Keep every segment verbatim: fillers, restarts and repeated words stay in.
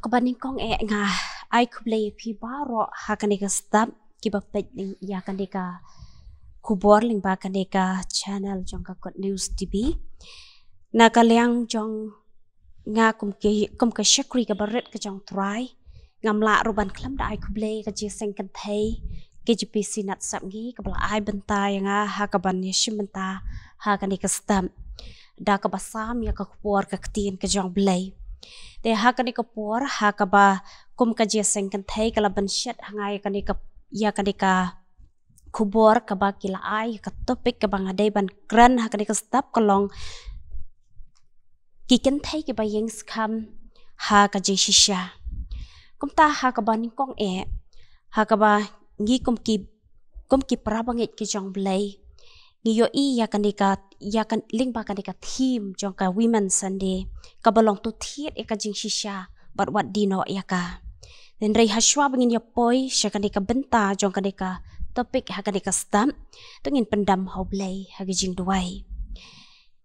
Kaba nyngkong eh nga ai khublei ïa phi baroh ha kane ka step kiba peit ïa kane ka khubor lyngba kane ka channel jong ka Good News T V. Na ka liang jong nga kum ka, kum ka shakri kaba rit ka jong Trai, ngam lah ruh ban khlem da ai khublei ka jingïaseng kynthei K J P C Natsap ngi kaba la ai bynta ïa nga ha kaban ïashim bynta ha kane ka step da kaba sam ïa ka khubor ka ktien ka jong Blei. Te ha kane ka por ha kaba kum ka jingïaseng kynthei ka la bynshet ha nga ïa kane ka, ïa kane ka khubor kaba ki la ai, ka topic kaba nga dei ban kren ha kane ka step ka long ki kynthei kiba ïeng skhem ha ka jingshisha. Kumta ha kaba nyngkong eh, ha kaba ngi kum ki, kum ki para bangeit ki jong Blei, ngi ïohi ïa kane ka, ïa kan, lyngba kane ka theme jong ka Women Sunday kaba long to thied ïa ka jingshisha bad wat die noh ïa ka. Hynrei ha shuwa ba ngin ïa poi sha kane ka bynta jong kane ka topic ha kane ka step, to ngin pyndem ha U Blei ha ka jingduwai.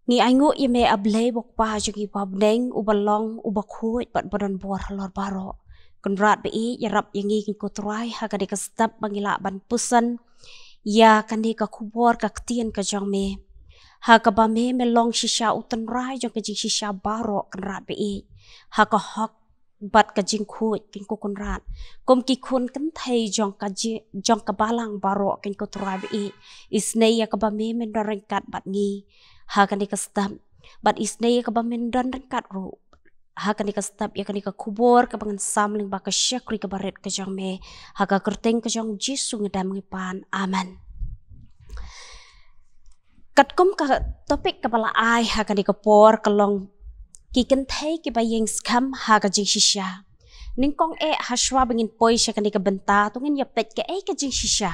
Ngi ainguh ïa me A Blei, U Kpa jong ngi uba ha bneng, uba long, uba khuid bad ba don bor halor baroh. Kynrad ba ïeit, ïarap ïa ngi ko Trai ha kane ka step ba ngi lah ban pynsan ïa kane ka khubor ka ktien ka jong me. Ha kaba me, me long shisha u tynrai jong ka jingshisha baroh, Kynrad ba ïeit. Ha ka hok bad ka jingkhuid, kynrad ko Kynrad. Kum ki khun kynthei jong ka ji, jong ka balang baroh, kynrad ko Trai ba ïeit, isynei ïa kaba me, men don ryngkat bad ngi ha kane ka step. Bad isynei ïa kaba men don ryngkat ruh ha kane ka step ïa kane ka khubor kaba ngan sam lyngba ka shakri kaba rit ka jong me. Ha ka kyrteng ka jong U Jisu ngi dam ngi pan. Amen. Katkum ka topic kaba la ai ha kane ka por ka long ki kynthei kiba ïeng skhem ha ka jingshisha. Nyngkong eh ha shuwa ba ngin poi sha kane ka bynta, to ngin ïa peit kaei ka jingshisha.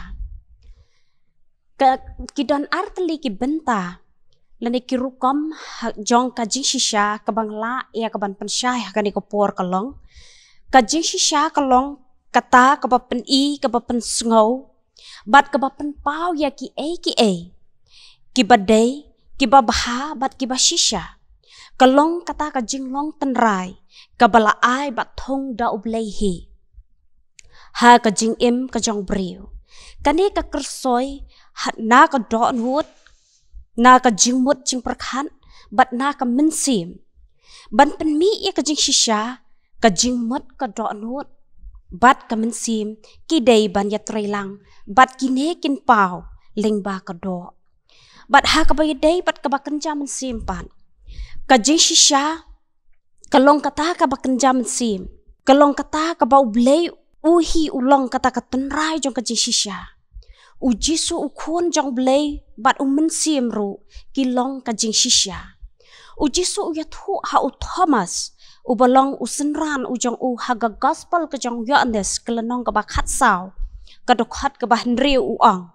Ka, ki don artylli ki bynta lane ki rukom ha, jong ka jingshisha kaba nga lah ïa kaban pynshai ha kane ka por ka long, ka jingshisha ka long kata kaba pyni, kaba pynsngew bad kaba pynpaw ïa kiei kiei kiba dei, kiba bha bad kiba shisha. Ka long kata ka jinglong tynrai kaba la ai bad thung da U Blei hi ha ka jingim ka jong briew. Kane ka kyrsoi ha, na ka dohnud, na ka jingmut jingpyrkhat bad na ka mynsiem. Ban pynmih ïa ka jingshisha, ka jingmut, ka dohnud bad ka mynsiem ki dei ban ïatreilang bad kine kin paw lyngba ka doh. Bad ha kaba ïadei bad kaba kynja mynsiem pat, ka jingshisha ka long kata kaba kynja mynsiem, ka long kata kaba U Blei u hi u long kata ka tynrai jong ka jingshisha. U Jisu u Khun jong U Blei bad U Mynsiem ruh ki long ka jingshisha. U Jisu u ïathuh ha u Thomas uba long u synran u jong u ha ka Gospel ka jong u Ïoannis ka lynnong kaba khatsaw, ka dkhot kaba hynriew, u ong: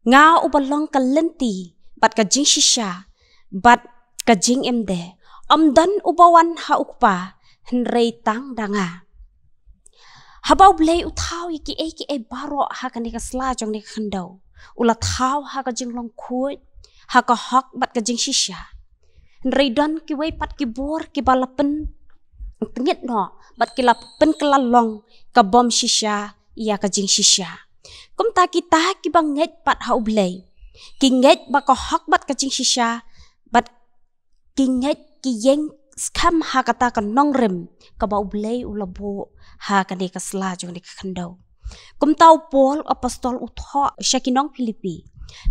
Nga uba long ka lynti bad ka jingshisha bad ka jingim de. Ym don uba wan ha U Kpa hynrei tang da nga. Haba U Blei u thaw ïa kiei kiei baroh ha kane ka sla jong kane ka khyndew, u la thaw ha ka jinglong khuid, ha ka hok bad ka jingshisha. Hynrei don kiwei pat ki bor kiba la pyntngit noh bad ki la pynkylla long ka bym shisha ïa ka jingshisha. Kumta kita kiba ngeit pat ha U Blei, ki ngeit ba ka hok bad ka jingshisha, bad ki ngeit, ki ïeng skhem ha kata ka nongrim kaba U Blei u la buh ha kane ka sla jong kane ka khyndew. Kumta u Paul apostol u thoh sha ki nong Philippi,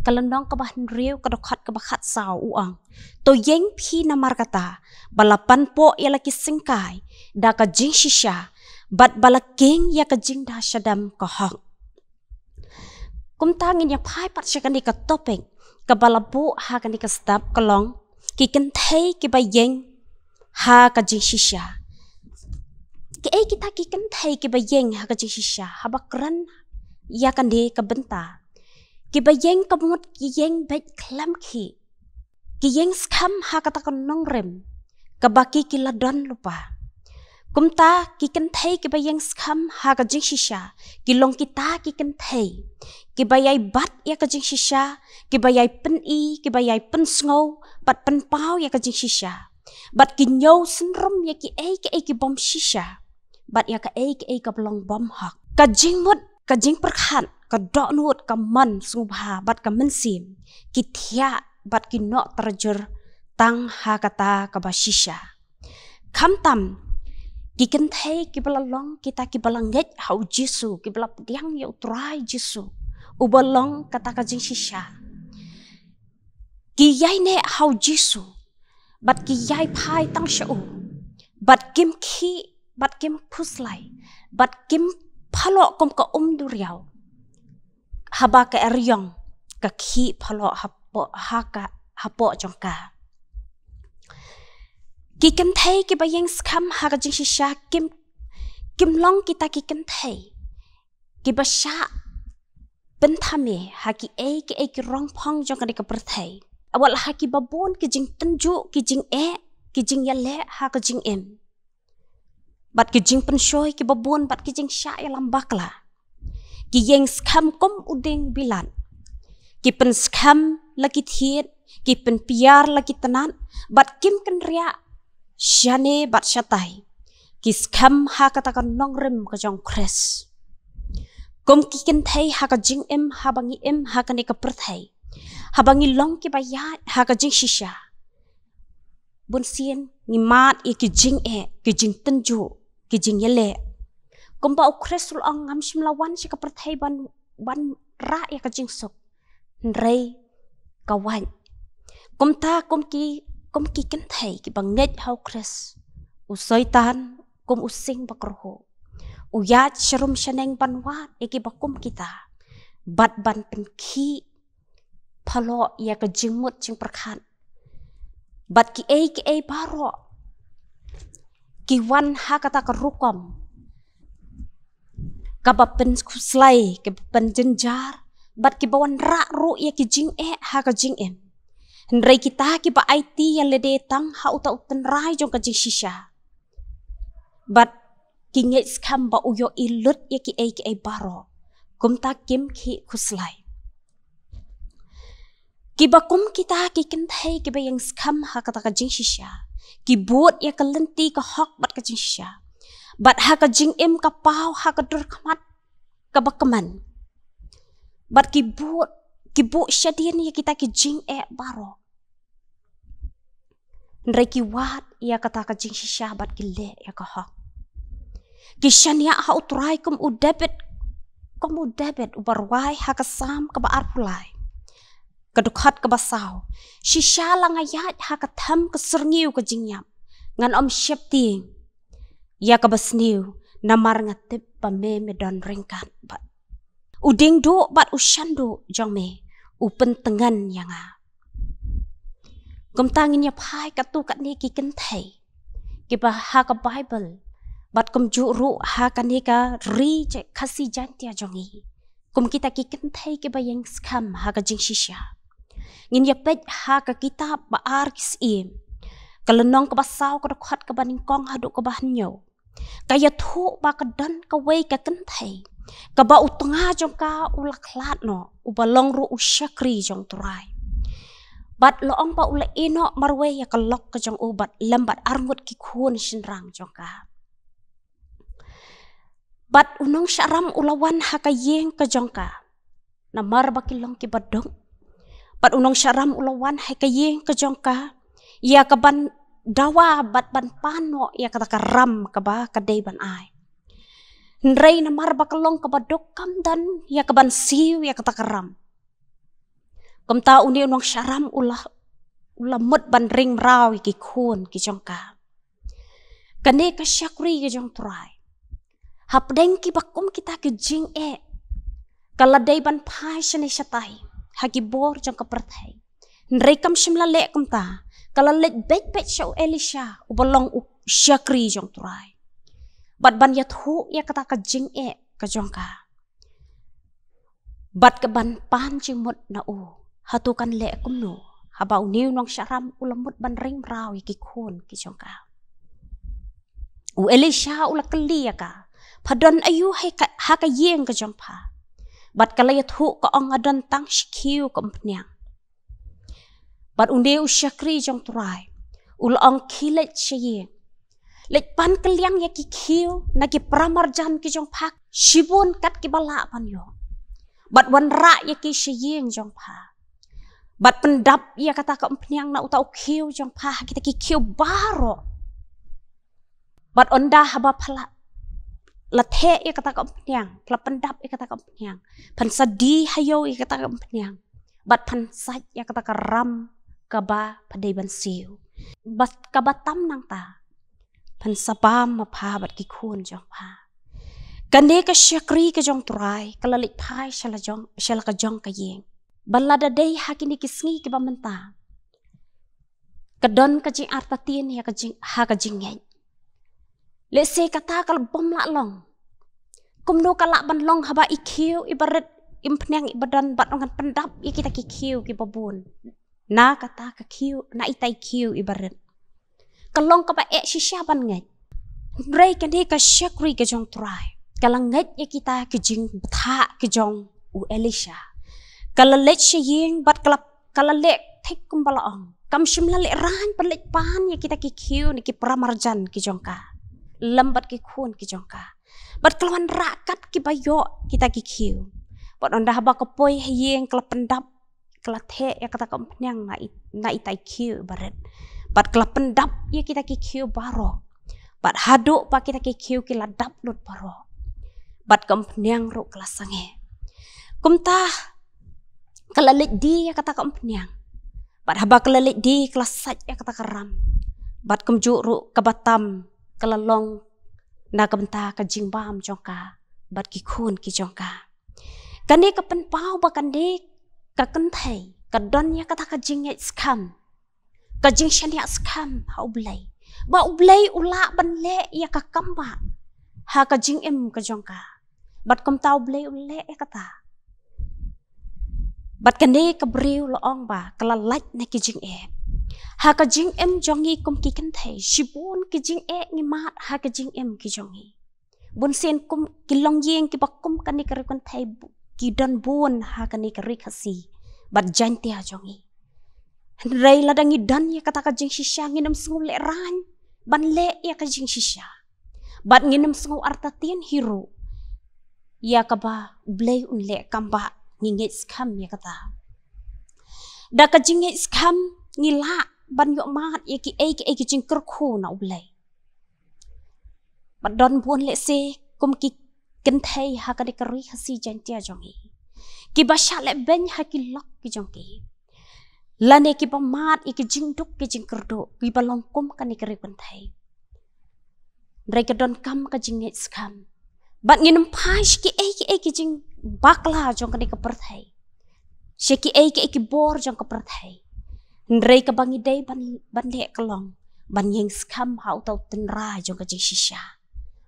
ka lynnong kaba hynriew, ka dkhot kaba khatsaw, u ong: To ïeng phi namar kata ba la panpoh ïa la ki syngkai da ka jingshisha bad ba la kieng ïa ka jingda shadem ka hok. Kumta ngin ïa phai pat sha kane ka topic kaba la buh ha kane ka step ka long ki kynthei kiba ïeng ha ka jingshisha. Kiei kita ki kynthei kiba ïeng ha ka jingshisha? Haba kren ïa kane ka bynta, kiba ïeng ka mut ki ïeng beit khlem khih, ki ïeng skhem ha kata ka nongrim kaba ki, ki la don lypa. Kumta ki kynthei kiba ïeng skhem ha ka jingshisha ki long kita ki kynthei kiba ïai bat ïa ka jingshisha, kiba ïai pyni, kiba ïai pynsngew bad pynpaw ïa ka jingshisha, bad ki ñiew synrum ïa kiei kiei ki bym shisha. bad ïa kaei kaei kaba long bymhok. Ka jingmut, ka jingpyrkhat, ka dohnud, ka mon sngewbha bad ka mynsiem ki thiah bad ki noh tarajur tang ha kata kaba shisha. Khamtam ki kynthei kiba la long kita kiba la ngeit ha U Jisu, kiba la pdiang ïa U Trai Jisu uba long kata ka jingshisha, ki ïaineh ha U Jisu bad ki ïai phai tang sha u, bad kim khih bad kim khuslai bad kim phaloh kum ka um duriaw, haba ka eriong ka khih phaloh hapoh, ha ka, hapoh jong ka. Ki kynthei kiba ïeng skhem ha ka jingshisha kim, kim long kita ki kynthei kiba shah pynthame ha kiei kiei ki rongphong jong kane ka pyrthei, wat la ha kiba bun ki jingtynjuh, ki jingeh, ki jingïaleh ha ka jingim, bad ki jingpynshoi kiba bun bad ki jingshah ïalam bakla. Ki ïeng skhem kum u dieng bilat, ki pynskhem la ki thied, ki pynpiar la ki tnat, bad kim kynriah shane bad shatai. Ki skhem ha kata ka nongrim ka jong Khrist. Kum ki kynthei ha ka jingim, haba ngi im ha kane ka pyrthei, haba ngi long kiba ïaid ha ka jingshisha, bunsien ngi mad ïa ki jingeh, ki jingtynjuh, ki jingïaleh. Kumba U Khrist u la ong, ngam shym la wan sha ka pyrthei ban, ban rah ïa ka jingsuk, hynrei ka wait. Kumta kum ki, kum ki kynthei kiba ngeit ha U Khrist, u Soitan kum u sing bakyrhuh u ïaid sharum shaneng ban wad ïa kiba kum kita bad ban pynkhih phaloh ïa ka jingmut jingpyrkhat. Bad kiei kiei baroh ki wan ha kata ka rukom kaba pynkhuslai, kaba pynjynjar, bad kiba wanrah ruh ïa ki jingeh ha ka jingim. Hynrei kita kiba aiti ïa lade tang ha uta u tynrai jong ka jingshisha, bad ki ngeit skhem ba u ïohi lut ïa kiei kiei baroh, kumta kim khih khuslai. Kiba kum kita ki kynthei kiba ïeng skhem ha kata ka jingshisha, ki bud ïa ka lynti ka hok bad ka jingshisha, bad ha ka jingim ka paw ha ka dur khmat kaba kmen, bad ki bud, ki buh shadien ïa kita ki jingeh baroh. Hynrei ki wad ïa kata ka jingshisha bad ki leh ïa ka hok. Ki shaniah ha U Trai kum u David, kum u David uba rwai ha ka Salm kaba arphew lai, ka dkhot kaba saw: Shisha la nga ïaid ha ka them ka syrngiew ka jingïap, ngan ym sheptieng ïa kaba sniew, namar nga tip ba me, me don ryngkat bad u diengduh bad u shanduh jong me u pyntngen ïa nga. Kumta ngin ïa phai katto katne ki kynthei kiba ha ka Baibl, bad kumjuh ruh ha kane ka ri Khasi Jaiñtia jong ngi, kum kita ki kynthei kiba ïeng skhem ha ka jingshisha. Ngin ïa peit ha ka kitab Ba Ar Ki Syiem, ka lynnong kaba saw, ka dkhot kaba nyngkong haduh kaba hynñiew. Ka ïathuh ba ka don kawei ka kynthei kaba u tnga jong ka u la khlad noh, uba long ruh u shakri jong U Trai. Bad la ong ba u la ïehnoh marwei ïa ka lok ka jong u bad lem bad arngut ki khun shynrang jong ka. Bad u nongshah ram u la wan ha ka ïing ka jong ka, namar ba ki long kiba duk. Bad u nongshah ram u la wan ha ka ïing ka jong ka ïa ka ban dawa bad ban pan noh ïa kata ka ram kaba ka dei ban ai. Hynrei namar ba ka long kaba duk, kam don ïa ka ban siew ïa kata ka ram. Kumta une u nongshah ram u la, u la mut ban ring mraw ïa ki khun ki jong ka. Kane ka shakri ka jong U Trai, hapdeng kiba kum kita ki jingeh, ka la dei ban phai shane shatai ha ki bor jong ka pyrthei. Hynrei kam shym la leh kumta, ka la leit beit beit sha u Elisha uba long u shakri jong U Trai, bad ban ïathuh ïa kata ka jingeh ka jong ka, bad ka ban pan jingmut na u. Hato kan leh kumno haba une u nongshah ram u la mut ban ring mraw ïa ki khun ki jong ka? U Elisha u la kylli ïa ka: Pha don aïu ha ka, ha ka ïing ka jong pha? Bad ka la ïathuh, ka ong: Nga don tang shi khiew ka umphniang. Bad une u shakri jong U Trai u la ong: Khie leit sha ïing, Leit pan kylliang ïa ki khiew na ki paramarjan ki jong pha shibun kat kiba lah ban ïoh. Bad wanrah ïa ki sha ïing jong pha. Bad pyndap ïa kata ka umphniang na uta u khiew jong pha ha kita ki khiew baroh. Bad ynda haba pha la, la theh ïa kata ka umphniang, pha la pyndap ïa kata ka umphniang, phan sa die ha ïew ïa kata ka umphniang. Bad phan sait ïa kata ka ram kaba pha dei ban siew. Bad kaba tam nangta, phan sa bam ma pha bad ki khun jong pha. Kane ka shakri ka jong Trai ka la leit phai sha la jong, sha la ka jong ka ïing. Bad lada dei ha kine ki sngi kiba mynta, ka don ka jingartatien ïa ka jing, ha ka jingngeit. Lehse kata ka la bym lah long. Kumno ka lah ban long haba i khiew iba rit, i umphniang iba don, bad ngan pyndap ïa kita ki khiew kiba bun na kata ka khiew, na ita i khiew iba rit. Ka long kaba eh shisha ban ngeit. Hynrei kane ka shakri ka jong Trai ka la ngeit ïa kita ki jingbthah ki jong u Elisha. Ka la leit sha ïing bad ka la, ka la leh thik kumba la ong. Kam shym la lehraiñ ban leit pan ïa kita ki khiew na ki paramarjan ki jong ka lem bad ki khun ki jong ka. Bad ka la wanrah kat kiba ïoh kita ki khiew. Bad ynda haba ka poi ha ïing ka la pyndap, ka la theh ïa kata ka umphniang na i, na ita i khiew iba rit. Bad ka la pyndap ïa kita ki khiew baroh. Bad haduh ba kita ki khiew ki la dap lut baroh. Bad ka umphniang ruh ka la sangeh. Kumta ka la leit die ïa kata ka umphniang. Bad haba ka la leit die ka la sait ïa kata ka ram. Bad kumjuh ruh kaba tam ka la long na ka bynta ka jingbam jong ka bad ki khun ki jong ka. Kane ka pynpaw ba kane ka kynthei ka don ïa kata ka jingngeit skhem, ka jingshaniah skhem ha U Blei, ba U Blei u lah ban leh ïa ka kam ba ha ka jingim ka jong ka. Bad kumta U Blei u leh ïa kata. Bad kane ka briew la ong ba ka la lait na ki jingeh. Ha ka jingim jong ngi kum ki kynthei, shibun ki jingeh ngi mad ha ka jingim ki jong ngi. Bun sien kum ki longïing kiba kum kane ka ri kynthei bu-, ki don bun ha kane ka ri Khasi bad Jaintia jong ngi. Hynrei lada ngi don ïa kata ka jingshisha ngin ym sngew lehraiñ ban leh ïa ka jingshisha. Bad ngin ym sngew artatien hi ruh ïa kaba U Blei un leh kam ba ngi ngeit skhem ïa kata. Da ka jingngeit skhem ngi lah ban ïoh mad ïa kiei kiei ki jingkyrkhu na U Blei. Bad don bun lehse kum ki kynthei ha kane ka ri Khasi Jaintia jong ngi kiba shah leh beiñ ha ki lok ki jong ki, lane kiba mad ïa ki jingduk ki jingkyrduh kiba long kum kane ka ri kynthei. Hynrei ka donkam ka jingngeit skhem. Bad ngin ym phai sha kiei kiei ki jingbakla jong kane ka pyrthei, sha kiei kiei ki bor jong ka pyrthei. Hynrei kaba ngi dei ban, ban leh ka long ban ïeng skhem ha uta u tynrai jong ka jingshisha.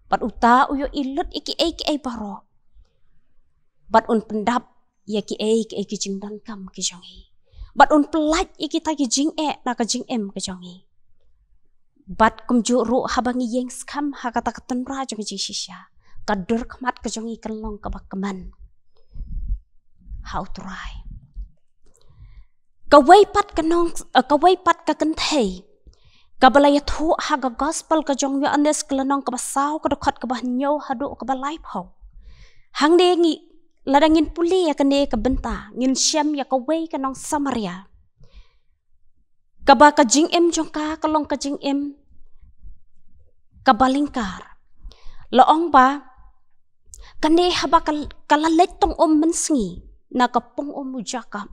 Bad uta u ïohi lut ïa kiei kiei baroh. Bad un pyndap ïa kiei kiei ki jingdonkam ki jong ngi. Bad un pyllait ïa kita ki jingeh na ka jingim ka jong ngi. Bad kumjuh ruh haba ngi ïeng skhem ha kata ka tynrai jong ka jingshisha, ka dur khmat ka jong ngi kan long kaba kmen ha U Trai. Kawei pat ka nong, eh, kawei pat ka kynthei kaba la ïathuh ha ka gospel ka jong u Ïoannis ka lynnong kaba saw ka dkhot kaba hynñiew haduh kaba laiphew. Hangne ngi, lada ngin pule ïa kane ka bynta ngin shem ïa kawei ka nong Samaria kaba ka jingim jong ka ka long ka jingim kaba lyngkar. La ong ba kane haba ka, ka la leit tong um mynsngi na ka pung um u Jakob.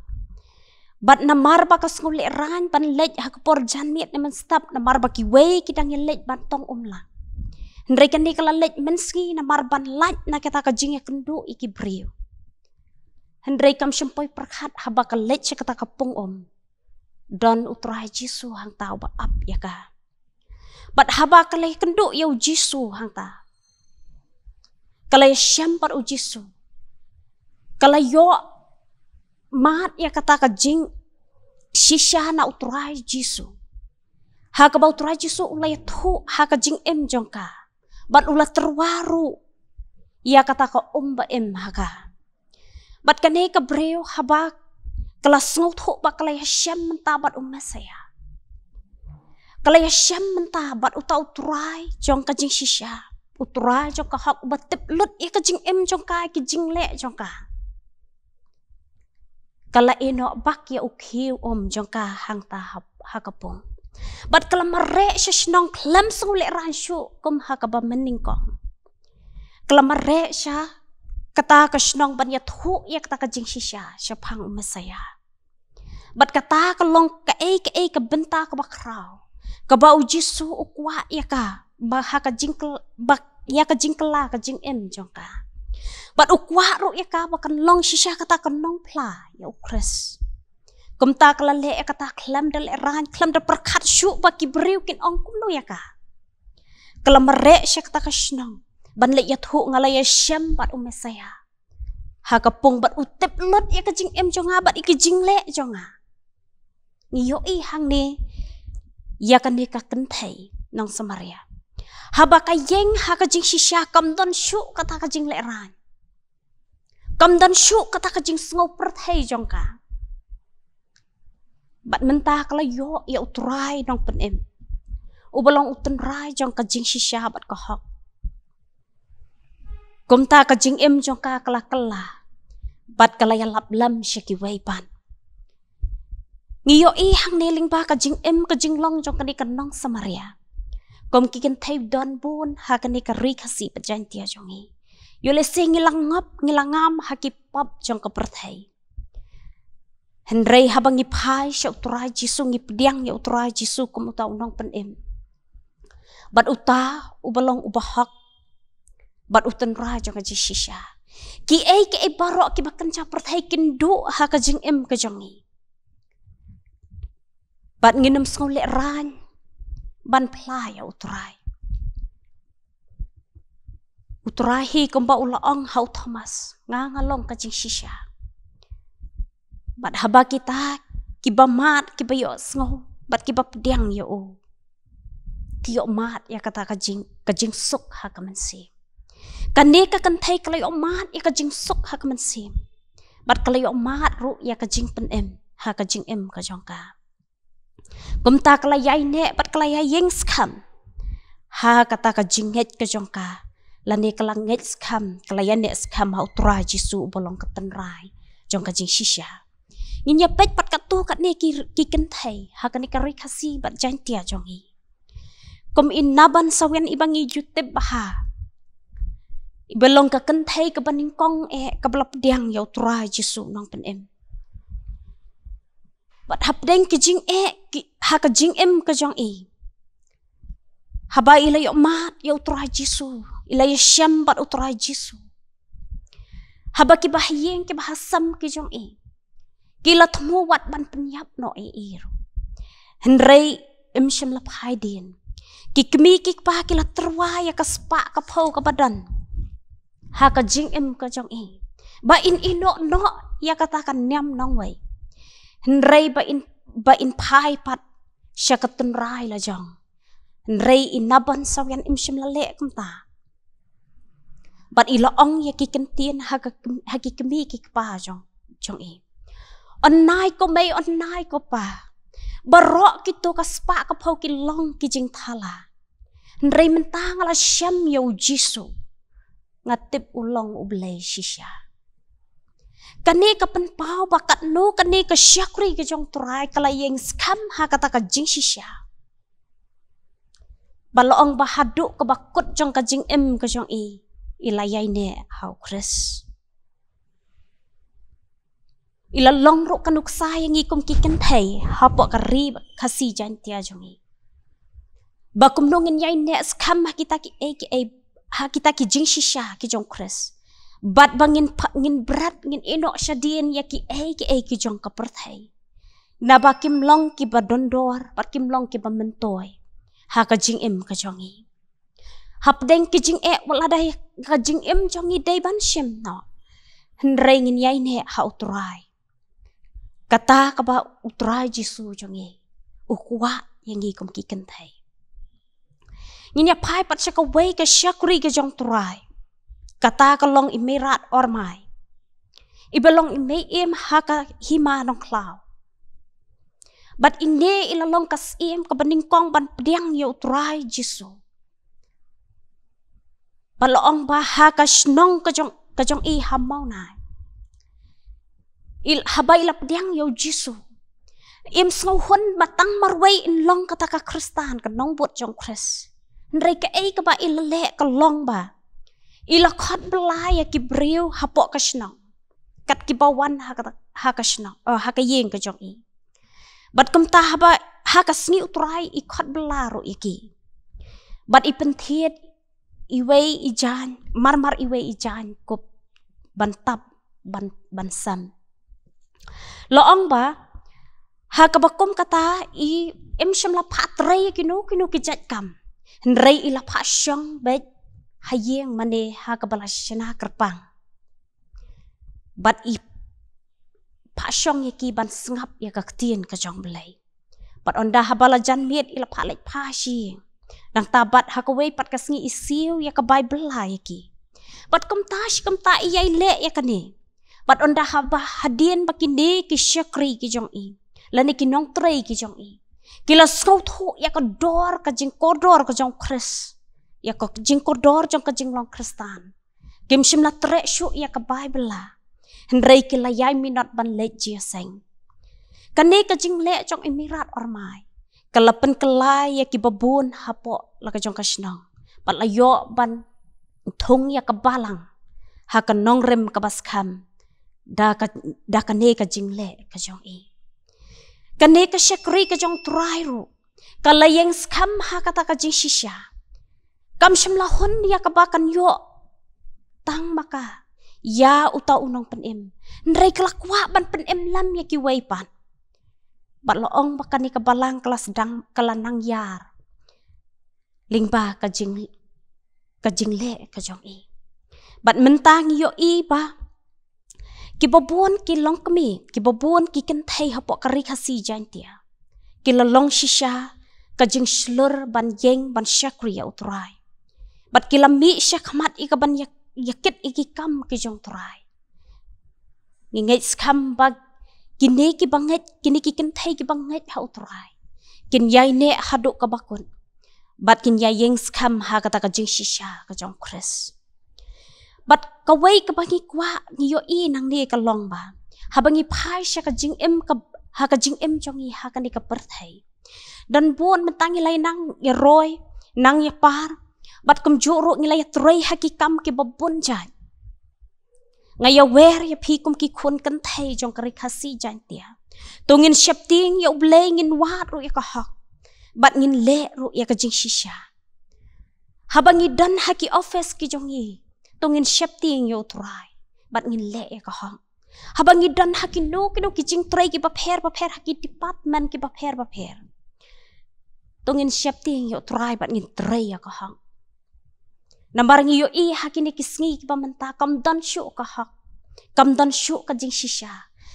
Bad namar ba ka sngew lehraiñ ban leit ha ka por janmiet ne mynstep namar ba kiwei ki dang ïaleit ban tong um lang. Hynrei kane ka la leit mynsngi namar ban lait na kata ka jingïakynduh ïa ki briew. Hynrei kam shym poi pyrkhat haba ka leit sha kata ka pung um, don U Trai Jisu hangta uba ap ïa ka. Bad haba ka la ïakynduh ïa u Jisu hangta, ka la ïashem bad u Jisu, ka la ïoh mad ïa kata ka jingshisha na U Trai Jisu. Ha kaba U Trai Jisu u la ïathuh ha ka jingim jong ka bad u la tyrwa ruh ïa kata ka um ba im ha ka. Bad kane ka briew haba ka la sngewthuh ba ka la ïashem mynta bad u Messaïah, Ka la ïashem mynta bad uta u trai jong ka jingshisha, u trai jong ka hok, uba tip lut ïa ka jingim jong ka, ki jingleh jong ka. Ka la ïehnoh bak ïa u khiew um jong ka hangta ha, ha ka pung. Bad ka la mareh sha shnong khlem sngewlehraiñ shuh kum ha kaba mynnyngkong. Ka la mareh sha kata ka shnong ban ïathuh ïa kata ka jingshisha shaphang u Messaïah. Bad kata ka long kaei kaei ka bynta kaba khraw kaba u Jisu u kwah ïa ka, ba ha ka jingkyl-, ba ïa ka jingkylla ka jingim jong ka. Bad u kwah ruh ïa ka ba kan long shisha kata ka nongphla ïa u Khrist. Kumta ka la leh ïa kata khlem da lehraiñ, khlem da pyrkhat shuh ba ki briew kin ong kumno ïa ka. Ka la mareh sha kata ka shnong ban leit ïathuh, nga la ïashem bad u Messaïah ha ka pung, bad u tip lut ïa ka jingim jong nga bad ïa ka jingleh jong nga. Ngi ïohi hangne ïa kane ka kynthei nong Samaria. Haba ka ïeng ha ka jingshisha, kam don shuh kata ka jinglehraiñ, kam don shuh kata ka jingsngew pyrthei jong ka. Bad mynta ka la ïoh ïa u Trai nongpynim, uba long u tynrai jong ka jingshisha bad ka hok. Kumta ka jingim jong ka ka la kylla bad ka la ïalap lem sha kiwei pat. Ngi ïohi hangne lyngba ka jingim ka jinglong jong kane ka nong Samaria. Kum ki kynthei don bun ha kane ka ri Khasi bad Jaintia jong ngi, ïoh lehse ngi la ngop, ngi la ngam ha ki pop jong ka pyrthei. Hynrei haba ngi phai sha u Trai Jisu, ngi pdiang ïa u Trai Jisu kum uta u nongpynim bad uta uba long uba hok bad u tynrai jong ka jingshisha, kiei kiei baroh kiba kynja pyrthei kin duh ha ka jingim ka jong ngi. Bad ngin ym sngewlehraiñ ban phla ïa u Trai. U Trai hi kumba u la ong ha u Thomas, nga nga long ka jingshisha. Bad haba kita kiba mad, kiba ïohsngew bad kiba pdiang ïa u, ki ïoh mad ïa kata ka jing, ka jingsuk ha ka mynsiem. Kane ka kynthei ka la ïoh mad ïa ka jingsuk ha ka mynsiem bad ka la ïoh mad ruh ïa ka jingpynim ha ka jingim ka jong ka. Kumta ka la ïaineh bad ka la ïaïeng skhem ha kata ka jingngeit ka jong ka, lane ka la ngeit skhem, ka la ïaineh skhem ha u Trai Jisu uba long ka tynrai jong ka jingshisha. Ngin ïa peit pat katto katne ki, ki kynthei ha kane ka ri Khasi bad Jaintia jong ngi. Kum i Naban Sawian iba ngi ju tip bha, iba long ka kynthei kaba nyngkong eh kaba la pdiang ïa u Trai Jisu nongpynim. Bad hapdeng ki jingeh ki, ha ka jingim ka jong i, haba i la ïoh mad ïa u Trai Jisu, i la ïashem bad u Trai Jisu, haba kiba ha ïing kiba ha sem ki jong i ki la thmu wat ban pynïap noh ïa i ruh, hynrei ym shym la phai dien. Ki kmie ki kpa ki la tyrwa ïa ka spah ka phew kaba don ha ka jingim ka jong i, ba in ïehnoh noh ïa kata ka niam nongwei, hynrei ba in, ba in phai pat sha ka tynrai la jong. Hynrei i Naban Sawian ym shym la leh kumta. Bad i la ong ïa ki ktien ha ka, ha ki kmie ki kpa jong, jong i, "Ynai ko mei, ynai ko pa, baroh kito ka spah ka phew ki long ki jingthala, hynrei mynta nga la shem ïa u Jisu, nga tip u long u Blei shisha." Kane ka pynpaw ba katno kane ka shakri ka jong u Trai ka la ïeng skhem ha kata ka jingshisha, ba la ong ba haduh kaba kut jong ka jingim ka jong i, i la ïaineh ha u Khrist. I la long ruh ka nuksa ïa ngi kum ki kynthei hapoh ka ri Khasi Jaintia jong ngi, ba kumno ngin ïaineh skhem ha kita kiei kiei, ha kita ki jingshisha ki jong u Khrist, bad ba ngin pha-, ngin bret, ngin ïehnoh shadien ïa kiei kiei ki jong ka pyrthei, naba kim long kiba dondor bad kim long kiba myntoi ha ka jingim ka jong ngi. Hapdeng ki jingeh, wat lada ka jingim jong ngi dei ban shim noh, hynrei ngin ïaineh ha u Trai, kata kaba u Trai Jisu jong ngi u kwah ïa ngi kum ki kynthei. Ngin ïa phai pat sha kawei ka shakri ka jong u Trai, kata ka long i Meirat Ormai, iba long i mei im ha ka hima Nongkhlaw. Bad ine i la long ka syiem kaba nyngkong ban pdiang ïa u Trai Jisu. Bad la ong ba ha ka shnong ka jong, ka jong i ha Mawnai, i, haba i la pdiang ïa u Jisu, im sngewhun ba tang marwei in long kata ka Khristan, ka nongbud jong Khrist. Hynrei kaei kaba i la leh ka long ba i la khot bylla ïa ki briew hapoh ka shnong, kat kiba wan ha ka, ha ka shnong, oh, ha ka ïing ka jong i. Bad kumta haba ha ka sngi u Trai i khot bylla ruh ïa ki. Bad i pynthied iwei i jaiñ, marmar iwei i jaiñ kup ban tap, ban, ban sem. La ong ba ha kaba kum kata i im shym la phah trei ïa kino kino ki jait kam. Hynrei i la phah shong beit ha ïing mane ha kaba la shna kyrpang. Bad i phah shong ïa ki ban sngap ïa ka ktien ka jong Blei. Bad ynda haba la jan miet i la phah leit phai sha ïing. Nangta bad ha kawei pat ka sngi i siew ïa ka bai bylla ïa ki. Bad kumta shi kumta i ïai leh ïa kane. Bad ynda haba hadien ba kine ki shakri ki jong i, lane ki nongtrei ki jong i, ki la sngewthuh ïa ka dor, ka jingkordor ka jong Khrist, ïa ka jingkordor jong ka jinglong Khristan, kim shym la treh shuh ïa ka bai bylla. Hynrei ki la ïai minot ban leit jingïaseng. Kane ka jingleh jong i Myrad Ormai ka la pynkylla ïa kiba bun hapoh la ka jong ka shnong. Bad la ïoh ban thung ïa ka balang ha ka nongrim kaba skhem da ka, da kane ka jingleh ka jong i. Kane ka shakri ka jong u Trai ruh ka la ïeng skhem ha kata ka jingshisha. Kam shym la hun ïa kaba kan ïoh tang ma ka ïa uta u nongpynim. Hynrei ka la kwah ban pynim lem ïa kiwei pat. Bad la ong ba kane ka balang ka la sdang, ka la nang ïar lyngba ka jing, ka jingleh ka jong i. Bad mynta ngi ïohi ba kiba bun ki longkmie, kiba bun ki kynthei hapoh ka Ri Khasi Jaiñtia, ki la long shisha ka jingshlur ban ïeng ban shakri ïa u Trai. Bad ki la mih shakhmat ïa kaban ïa, ïa kit ïa ki kam ki jong u Trai. Ngi ngeit skhem ba kine kiba ngeit, kine ki kynthei kiba ngeit ha u Trai kin ïai neh haduh kaba kut. Bad kin ïai ïeng skhem ha kata ka jingshisha ka jong u Khrist. Bad kawei kaba ngi kwah ngi ïohi nangne ka long ba haba ngi phai sha ka jingim ka, ha ka jingim jong ngi ha kane ka pyrthei, don bun mynta ngi la ïa nang ïa roi, nang ïa par. Bad kumjuh ruh ngi la ïa trei ha ki kam kiba bun jait. Nga ïa wer ïa phi kum ki khun kynthei jong ka Ri Khasi Jaiñtia. To ngin sheptieng ïa u Blei, ngin wad ruh ïa ka hok. Bad ngin leh ruh ïa ka jingshisha. Haba ngi don ha ki office ki jong ngi, to ngin sheptieng ïa u Trai. Bad ngin leh ïa ka hok. Haba ngi don ha kino kino ki jingtrei kiba pher bapher, ha ki department kiba pher bapher, to ngin sheptieng ïa u Trai bad ngin trei ïa ka hok. Namar ngi ïohi ha kine ki sngi kiba mynta kam don shuh ka hok, kam don shuh ka jingshisha.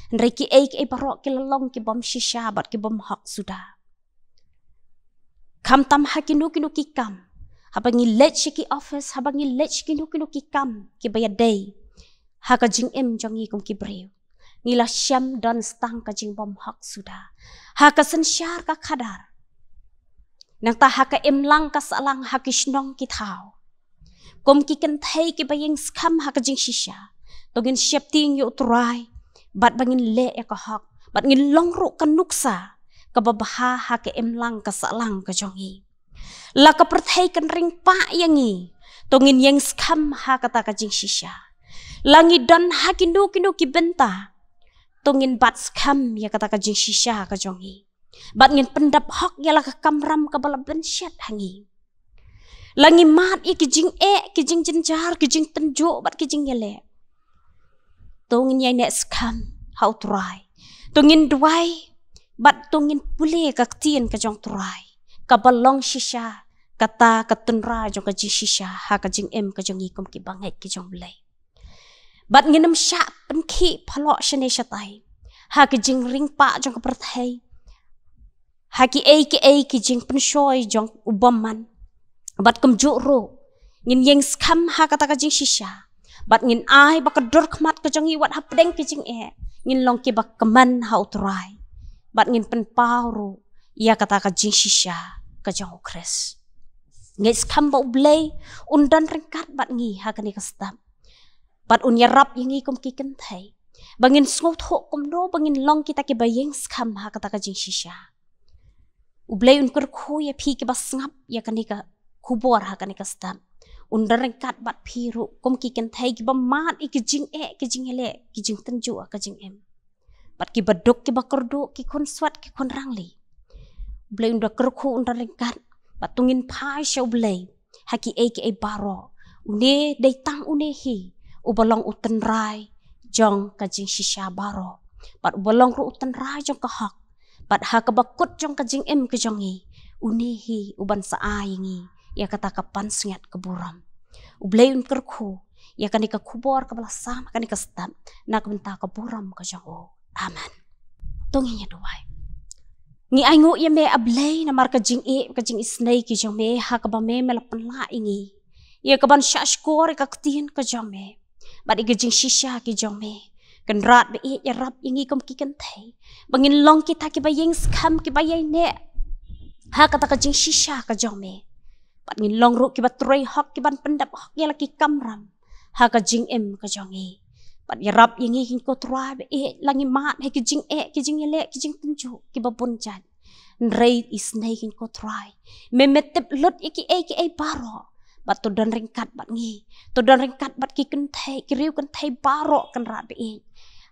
Hynrei kiei kiei baroh ki la long ki bym shisha bad ki bym hok suda. Khamtam ha kino kino ki kam, haba ngi leit sha ki office, haba ngi leit sha kino kino ki kam kiba ïadei ha ka jingim jong ngi kum ki briew, ngi la shem don stang ka jingbymhok suda. Ha ka synshar ka khadar, nangta ha ka imlang ka sahlang, ha ki shnong ki thaw, kum ki kynthei kiba ïeng skhem ha ka jingshisha, to ngin sheptieng ïa u Trai bad ba ngin leh ïa ka hok, bad ngin long ruh ka nuksa kaba bha ha ka imlang ka sahlang ka jong ngi. La ka pyrthei kan ring pah ïa ngi, to ngin ïeng skhem ha kata ka jingshisha. La ngi don ha kino kino ki bynta, to ngin bat skhem ïa kata ka jingshisha ka jong ngi. Bad ngin pyndap hok ïa la ka kamram kaba la bynshet ha ngi. La ngi mad ïa ki jingeh, ki jingjynjar, ki jingtynjuh bad ki jingïaleh, to ngin ïai neh skhem ha u Trai. To ngin duwai bad to ngin pule ka ktien ka jong u Trai, kaba long shisha kata ka tynrai jong ka jingshisha ha ka jingim ka jong ngi kum kiba ngeit ki jong u Blei. Bad ngin ym shah pynkhih phalok shane shatai ha ki jingring pah jong ka pyrthei, ha kiei kiei ki jingpynshoi jong u bymman. Bad kumjuh ruh ngin ïeng skhem ha kata ka jingshisha, bad ngin ai ba ka dur khmat ka jong ngi wat hapdeng ki jingeh, ngin long kiba kmen ha u Trai. bad ngin pynpaw ruh ïa kata ka jingshisha ka jong U Khrist. Ngeit skhem ba U Blei un don ryngkat bad ngi ha kane ka step. Bad un ïarap ïa ngi kum ki kynthei ba ngin sngewthuh kumno ba ngin long kita kiba ïeng skhem ha kata ka jingshisha. U Blei un kyrkhu ïa phi kiba sngap ïa kane ka khubor ha kane ka step. Un don ryngkat bad phi ruh kum ki kynthei kiba mad ïa ki jingeh, ki jingïaleh, ki jingtynjuh ha ka jingim. Bad kiba duk kiba kyrduh, ki khun swat ki khun rangli. U Blei un da kyrkhu, un don ryngkat. Bad to ngin phai sha U Blei ha kiei kiei baroh. Une dei tang une hi uba long u tynrai jong ka jingshisha baroh. Bad uba long ruh u tynrai jong ka hok. Bad ha kaba kut jong ka jingim ka jong ngi, une hi uban sa ai ïa ngi ïa kata ka pansngiat ka burom. U Blei un kyrkhu ïa kane ka khubor kaba la sam ha kane ka step na ka bynta ka burom ka jong u. Amen. To ngin ïa duwai. Ngi ainguh ïa me, A Blei, namar ka jingïeit, ka jingisynei ki jong me, ha kaba me, me la pynlah ïa ngi ïa kaban shahshkor ïa ka ktien ka jong me bad ïa ka jingshisha ki jong me. Kynrad ba ïeit, ïarap ïa ngi kum ki kynthei ba ngin long kita kiba ïeng skhem, kiba ïaineh ha kata ka jingshisha ka jong me. Bad ngin long ruh kiba trei hok, kiban pyndep hok ïa la ki kamram ha ka jingim ka jong ngi. Bad ïarap ïa ngi, ko Trai ba ïeit, la ngi mad ha ki jingeh, ki jingïaleh, ki jingtynjuh kiba bun jait. Hynrei isynei, ko Trai, me, me tip lut ïa kiei kiei baroh. Bad to don ryngkat bad ngi, to don ryngkat bad ki kynthei, ki riew kynthei baroh, Kynrad ba ïeit,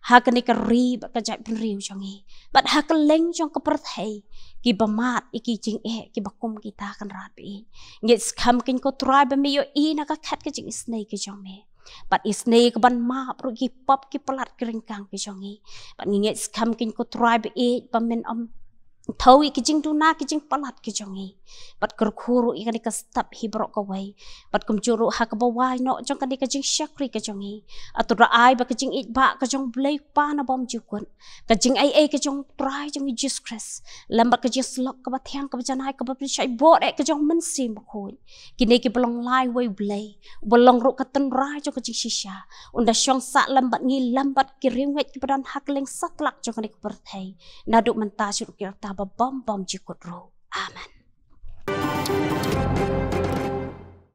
ha kane ka ri bad ka jaitbynriew jong ngi, bad ha kylleng jong ka pyrthei, kiba mad ïa ki jingeh kiba kum kita, Kynrad ba ïeit. Ngeit skhem, ko Trai, ba me ïohi na ka khat ka jingisynei ka jong me. Bad isynei kaban map ruh ki pop, ki palat, ki ryngkang ki jong ngi. Bad ngi ngeit skhem, ko Trai ba ïeit, ba men ym thaw ïa ki jingduna, ki jingpalat ki jong ngi. Bad kyrkhu ruh ïa kane ka step hi baroh kawei. Bad kumjuh ruh ha kaba wai noh jong kane ka jingshakri ka jong ngi, to da ai ba ka jingïeit ba ka jong U Blei Kpa na bymjukut, ka jingaiei ka jong U Trai jong ngi Jisu Khrist, lem bad ka jingsyllok kaba thiang, kaba janai, kaba pynshai bor eh ka jong U Mynsiem Bakhuid, kine kiba long lai wei, U Blei, uba long ruh ka tynrai jong ka jingshisha, un da shong sah lem bad ngi, lem bad ki riewngeit kiba don ha kylleng satlak jong kane ka pyrthei, naduh mynta sha ruh ki rta ba bym bymjukut ruh. Amen.